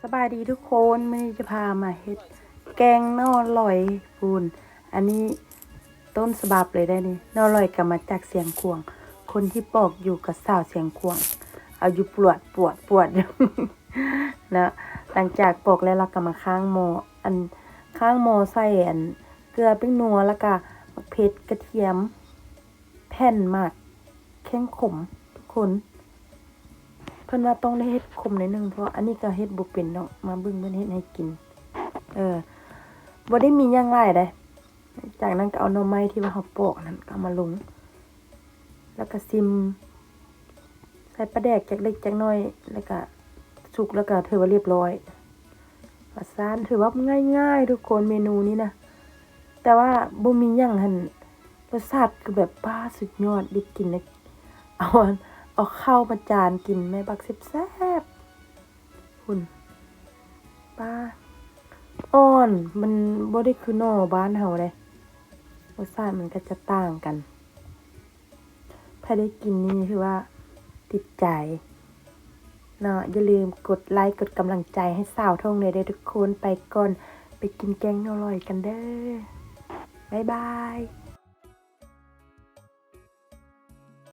ສະບາຍດີທຸກຄົນ ມື້ນີ້ຈະພາມາເຮັດແກງໜໍ່ລອຍພຸ້ນ. ອັນນີ້ຕົ້ນສະບັບເລີຍໄດ໋ນີ້ ໜໍ່ລອຍກໍມາຈາກຊຽງຂວາງ. ຄົນທີ່ປອກຢູ່ກໍສາວຊຽງຂວາງ ເອົາຢູ່ປວດ ປວດ ປວດ ເນາະ. ຫຼັງຈາກປອກແລ້ວ ລາວກໍມາຄ້າງໝໍ້ ອັນ ຄ້າງໝໍ້ໃສ່ອັນເກືອ ແປ້ງນົວ ແລ້ວກໍໝາກເຜັດ ກະທຽມ ແຜ່ນໝາກແຂ້ງຂົມທຸກຄົນ. ເພິ່ນວ່າຕ້ອງໄດ້ເຮັດຂົມໜ້ອຍໜຶ່ງ ເພາະອັນນີ້ກໍເຮັດບໍ່ເປັນດອກ ມາເບິ່ງເພິ່ນເຮັດໃຫ້ກິນ. ເອີ ບໍ່ໄດ້ມີຫຍັງຫຼາຍໃດ໋. ຈາກນັ້ນກໍເອົາໜໍ່ໄມ້ທີ່ວ່າເຮົາປອກນັ້ນກໍເອົາມາລົງ ແລ້ວກໍຊິມ ໃສ່ປາແດກຈັກເລັກຈັກນ້ອຍ ແລ້ວກໍສຸກ ແລ້ວກໍຖືວ່າລຽບຮ້ອຍ. ວ່າຊັ້ນ ຖືວ່າງ່າຍໆ ທຸກຄົນ ເມນູນີ້ນະ ແຕ່ວ່າບໍ່ມີຫຍັງຫັ້ນ ລົດຊາດຄືແບບ ປ້າ ສຸດຍອດ ໄດ້ກິນ ເອົາ ເອົາເຂົ້າມາຈານກິນ ແມ່ບັກແຊບໆ ພຸ້ນ. ປ້າ ອ່ອນ ມັນບໍ່ໄດ້ຄືໜໍ່ບ້ານເຮົາເດ້ ລົດຊາດມັນກໍຈະຕ່າງກັນ. ໃຜໄດ້ກິນນີ້ຖືວ່າຕິດໃຈເນາະ. ຢ່າລືມກົດໄລກົດກຳລັງໃຈໃຫ້ສາວທົ່ງແດ່ເດີທຸກຄົນ. ໄປກ່ອນ ໄປກິນແກງໜໍ່ລອຍກັນເດີ. ບາຍບາຍ.